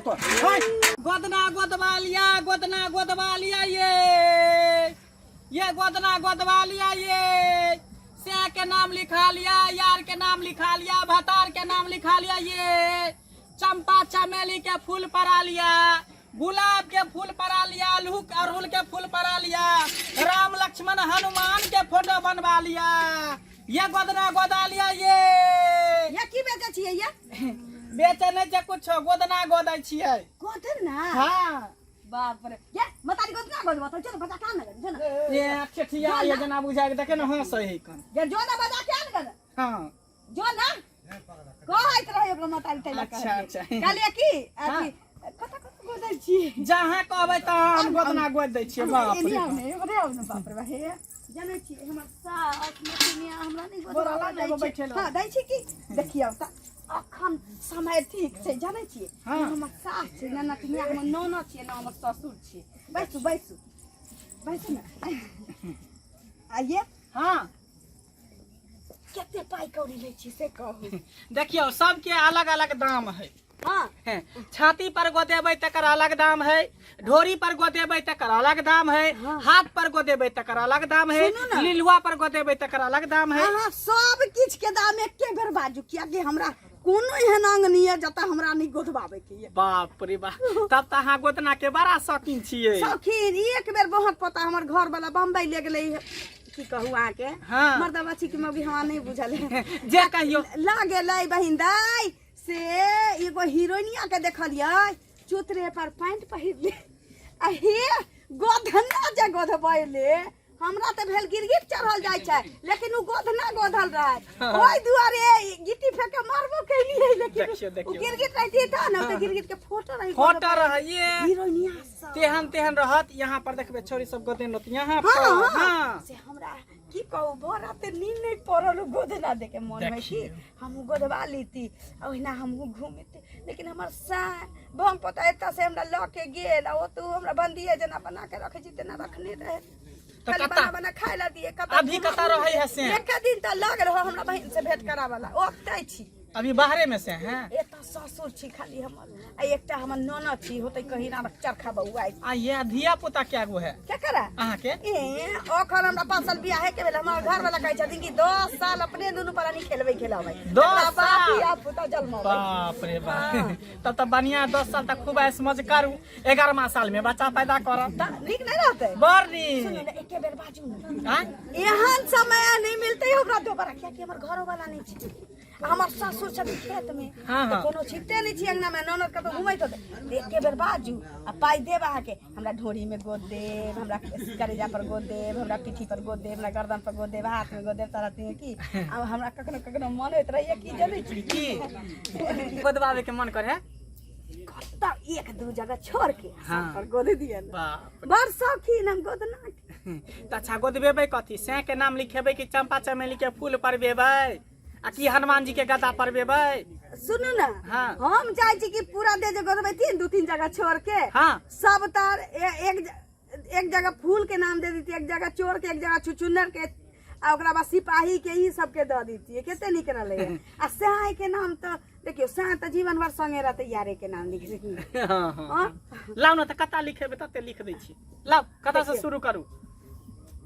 तो हाय गोदना गोदवा लिया, गोदना गोदवा लिया, ये गोदना गोदवा लिया, ये से के नाम लिखा लिया, यार के नाम लिखा लिया, भतार के नाम लिखा लिया, ये चंपा चमेली के फूल परा लिया, गुलाब के फूल परा लिया, अड़हुल अड़हुल के फूल परा लिया, राम लक्ष्मण हनुमान के फोटो बनवा लिया, ये गोदना गोदा लिया। ये ये की बेचै छियै ये? बेचे नहि छै कुछो, गोदना गोदै छियै। गोदना? हाँ। बाप रे, ये मतारी गोदना गोदबा तो चल बजा के आन गन, जो ना। ये ठेठिया ये जेना बुझाय के देखे ने हंसै है कन। ये जो ना बजा के आन गन। हाँ। जो ना कहैत रहे ओकरा मतारी तैला। अच्छा, अच्छा। कहलियै की हाँ। अथी कतऽ कतऽ गोदै छी? जहाँ कहबै तहाँ हम गोदना गोदि दै छियै। बाप रे। एने आउ ने, ओरे आउ ने। बाप रे बा, हे जानै छी हमर सास नतिनिया हमरा नहि बोरा गोदबाबै ला दै देबो छै। बैठे लए। हँ दै छै की देखियौ तऽ अखन समय ठीक छै, जानै छियै। हाँ। ने हमर सास छै, ने नतिनिया, हमर ननद छियै, ने हमर ससुर छियै। बैसू बैसू बैसू ने आइए। हाँ। कते पाइ कौड़ी लै छी से कहू। देखियौ, सबके अलग अलग दाम है। हाँ। हैं, छाती पर गोदेबै तकर अलग दाम है, ढोरी पर गोदेबै तकर अलग दाम है, हाँ। हाथ पर गोदेबै तकर अलग दाम है, सुनू ना। लिलुआ पर गोदेबै तकर अलग दाम है। अहाँ सब किछ के दाम एके बेर बाजू, कियाकि हमरा कोनो एहन अंग नहीं है जतऽ हमरा नहीं गोदबाबै के ये। बाप रे बाप, तब तऽ अहाँ गोदना के बड़ा शौकीन छियै। शौकीन। एक बेर बहुत पता हमर घर वाला बम्बई ले गेलै, की कहू अहाँके। हाँ। मर्दबा छी कि मौगी हमरा नहीं बुझल है। जे कहियो। ल गेलै बहिन दाई से एगो हीरोइनिया के देखलियै चूतरे पर पैंट पहिरले आ हे गोधना जे गोधबैले, हमरा तऽ भेल गिरगिट चढ़ल जाइ छै, लेकिन ओ गोधना गोधल रहै। ओहि दुआरे गिट्टी फेंक के मारबो कैलियै, लेकिन देखियौ, ओ देखियौ। गिरगिट रहती तऽ ने, तऽ गिरगिट के फोटो रहै। फोटो रहै ये। हीरोइनिया सब तेहन तेहन रहत। यहाँ पर देखबै छोरी सब गोदेन रहत यहाँ हाँ, पर। हाँ। हाँ। से हमरा की कहू, भर रात नींद नहीं पड़ल। उ गोदना देखे मन में कि हम उ गोदवा लेती आ ओहिना हमहूँ घूमती, लेकिन हमर साय बम पता एतऽ से हमरा लऽ के गेल आ ओतऽ उ हमरा बंदिए जेना बना के रखै छी तेना रखने रहे। तऽ खाली कतऽ? बना बना खाय ला दिए। कतऽ? अभी कतऽ रहै है से? एक दिन तऽ लग रहो हमरा बहिन से भेंट करावला, ओतै छी। अभी बाहरे में से हैं? एतऽ ससुर छी खाली हमर आ एकटा हमर ननद छी, होतै कहीं ना चरखा बौआ। आ ये धिया पुता क्या गो है? केकरा? अहाँ के। ए अखन हमरा 5 साल बियाहे के भेल। हमर घर वाला कहै छथिन कि 10 साल अपने दुनू प्राणी खेलबै खेलाबै। 10 तकरा बाद साल? धिया पुता जन्मबै। बाप रे बाप, तब तऽ बढ़िया, 10 साल तक खूब ऐश मौज करू, 11वां साल में बच्चा पैदा करब। तऽ नीक नहि रहतै? बड़ सुनू नीक। ने, एके बेर बाजू ने। आँय? एहन समय नहि मिलतै हमरा दोबारा, कियाकि हमर घरो वाला नहि छै आ हमर ससुर छथिन खेत में। हाँ, तऽ हाँ। कोनो छिपते नहि छी अंगना में, ननद कतौ घुमैत होतै। तऽ एके बेर बाजू आ पाइ देब अहाँके। हमरा ढोरी में गोद देब, हमरा करेजा पर गोद देब, हमरा पीठी पर गोद देब, हमरा गर्दन पर गोद देब, हाथ में गोद देब तरह की। आ हमरा कखनो कखनो मन होइत रहैया की जनै छी? की गोदबाबे के मन करे? कतऽ एक दू जगह छोड़ के हाँ। सब पर गोद दिए ने। बाप। बड़ शौकीन हम गोदना के। तऽ अच्छा, गोदबेबै कथी? सैं के नाम लिखेबै कि चंपा चमेली के फूल परबेबै आ कि हनुमान जी के गदा परबेबै? सुनू ने। हाँ। हम चाहै छी कि पूरा दे जे गोदबै तीन दू तीन जगह छोड़ के। हाँ। सब तार एक जगह फूल के नाम दे देती, एक जगह चोर के, एक जगह छुछुन्नर के आ ओकरा बाद सिपाही के, ई सब के दऽ देती। कते नीक रहलै। आ साय के नाम तऽ देखियौ, साय तऽ जीवन भर संगे रहतै, यारे के नाम लिख देती। हाँ, हाँ। हाँ? लाउ ने तऽ, कतऽ लिखेबै तते लिख दै छी। लाउ, कतऽ से शुरू करू?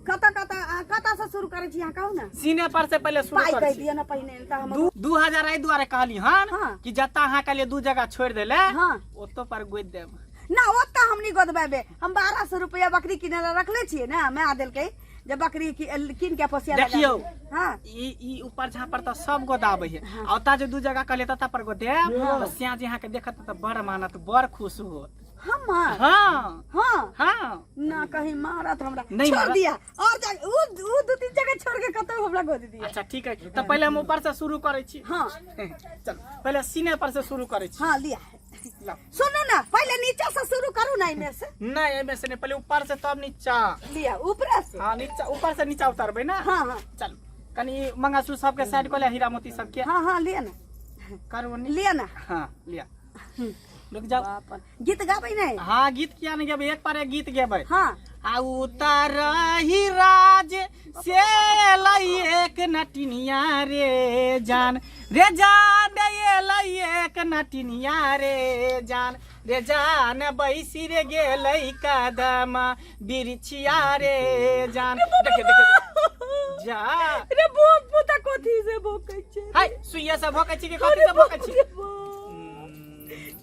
कतऽ कतऽ अहाँ कतऽ से शुरू करै छी, अहाँ कहू ने। सीने पर से पहिले शुरू पाइ करै कहि छी। दिअ ने पहिने तऽ हम 2000 एहि दुआरे कहली हन हाँ। कि जतऽ अहाँ कहलियै दू जगह छोड़ि देले, हाँ। ओतो पर गोदि देब। ना, ओतऽ हम नहि गोदबेबै। हम 1200 रुपया बकरी किनै लए रखले छियै ने, माय देलकै जे बकरी कीन के पोसिया लगा। देखियौ। हाँ। ई ऊपर झापर तऽ सब गोदाबै है आ ओतऽ जे दू जगह कहलियै ततऽ पर गोदेब तऽ श्याम जी अहाँके देखत तऽ बड़ मानत, बड़ खुश होत। हमर? हाँ। हाँ। हाँ। ना, कहीं मारत हमरा। नहीं छोड़ मारत। दिया और जगह, उ दू तीन जगह छोड़ के कतौ हमरा गोद दिया। अच्छा ठीक है, तऽ पहिले हम ऊपर से शुरू करै छी। हाँ। चल, पहिले सीने पर से शुरू करै छी। हाँ, लिया। लाउ। सुनू ना, पहिले नीचा से शुरू करू ना, एमे से। नहीं, एहिमे से नहीं, पहिले ऊपर से तब नीचा। लिया, ऊपर से। हाँ, नीचा, ऊपर से नीचा उतारबै ना। हाँ हाँ। चल, कनि मंगलसूत्र सबके साइड कऽ ले, हीरा मोती सबके। हाँ हाँ, लिया ना। करू नी। लिया ना। हाँ, लिया, रुक जाओ। बाप, गीत गाबै नहीं? हाँ, गीत किया नहीं गेबै, एक पर एक गीत गेबै। हाँ। आ उतर ही राज से लई एक नटिनिया रे जान, रे जान, ये लई एक नटिनिया रे जान, रे जान बैसी रे गेलै कदम बिरछिया रे जान। देखे देखे जा। रे भूत पुता कथी से भोकै छै? हाय, सुइया से भोकै छी कि कथी से भोकै छी? अरे बाप,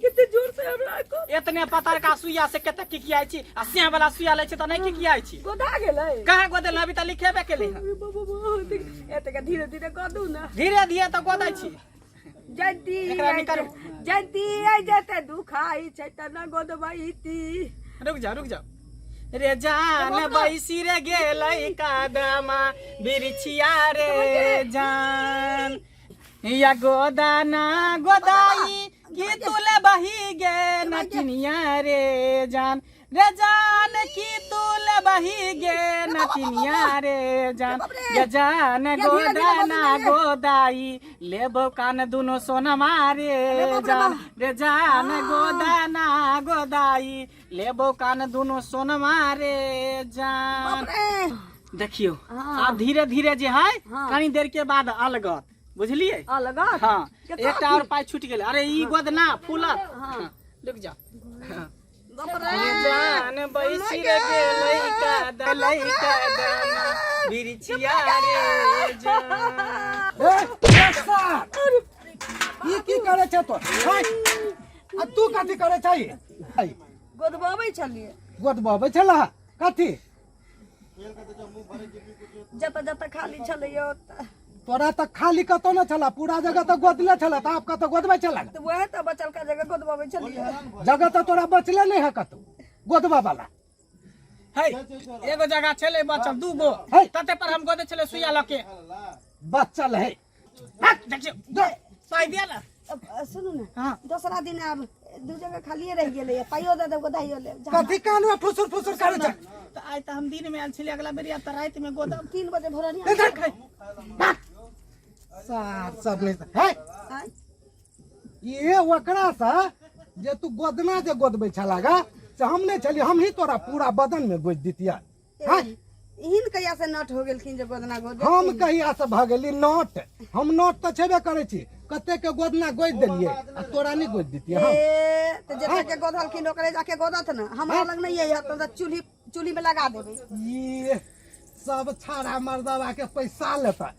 कते जोर से हमरा को एतने पतरका सुइया से कते किकियाइ छी आ सिंह वाला सुइया लै छी तऽ नहि किकियाइ छी। गोदा गेलै? कहाँ गोदेल? अभी तऽ लिखेबे केलै हँ। अरे बाबा, बाबा, देख, एतेक धीरे धीरे गोदू ने। धीरे धीरे तऽ गोदै छी। जयंती एकरा निकालू। जयंती आई जेते दुखाई छै त न गोदबैती। रुक जा, रुक जा। रे जान बैसी रे गेलै कदमा बिरछिया रे जान, या गोदाना गोदाई की तुले बही गे नटिनिया रे जान, रे जान की तुले बही गे नटिनिया रे जान, गे जान गोदाना गोदाई लेबो कान दुनो सोनमा रे जान, रे जान गोदाना गोदाई लेबो कान दुनो सोनमा रे जान। बाप रे। देखियो। हाँ। आब धीरे धीरे जे है हाँ। कनी देर के बाद अलगत, बुझलिए? अलगत? हाँ। केतना? एकटा और पाई छूट गेल। अरे ई गोदना फूलत। हाँ। रुक जा। हाँ। बाप रे। रे जान बैसी रे गेलै कदलै कदमा बिरछिया रे जान। ए, ए, सार! ई की करे छै तो? हाय! आ तू कथी करे छै? हाय, गोदबाबै छलियै। गोदबाबै छला कथी? जत जत खाली छलै ओत। तोरा तऽ खाली कतौ न छला, पूरा जगह तऽ गोदले छला, तऽ आब कतौ गोदबै छला? तऽ वएह तऽ बचलका जगह गोदबाबै छलियै। जगह तऽ तोरा बचले नहि है कतौ गोदबा वाला। है, एगो जगह छलै बचल, दू गो। है। तते पर हम गोदे छलै सुइया लऽ के। बचल है। हट, देखियौ पाइ दिया ना। अब, सुनू ने। हाँ। दोसरा दिन आब दू जगह खालिए रहि गेलै, पाइयो दऽ देब, गोदाइयो लेब जा। कथी कान में फुसुर फुसुर करे छै? तऽ आइ तऽ हम दिन में आयल छलियै, अगला बेर आयब तऽ राति में गोदब। 3 बजे भोरनिया। इधर भाग। सार सब नहीं है। आँय? ये ओकरा से जे तू गोदना जे गोदबै छला गा, से हम नहीं छली, हम ही तोरा पूरा बदन में गोद दितिया। हैं? एहन कहिया से नट हो गेलखिन जे गोदना गोद? हम कहिया से भऽ गेली नोट? हम नोट तऽ छेबे करै छी। कते के गोदना गोदि देलियै आ तोरा नहि गोदि दितियै हम? ए, तऽ जते के गोदलखिन ओकरे जाके गोदत ने, हमरा लग नहीं है तऽ चूल्ही चूल्ही में लगा देबै। ई सब छाड़ा मर्दवा के पैसा लेता।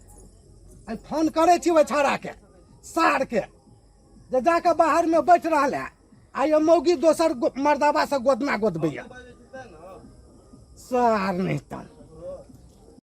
आइ फोन करै छी ओहि छाड़ा के, सार के, जे जाके बाहर में बैठ रहल है आ ये मौगी दोसर मर्दवा से गोदना गोदबैया। सार नहीं तन।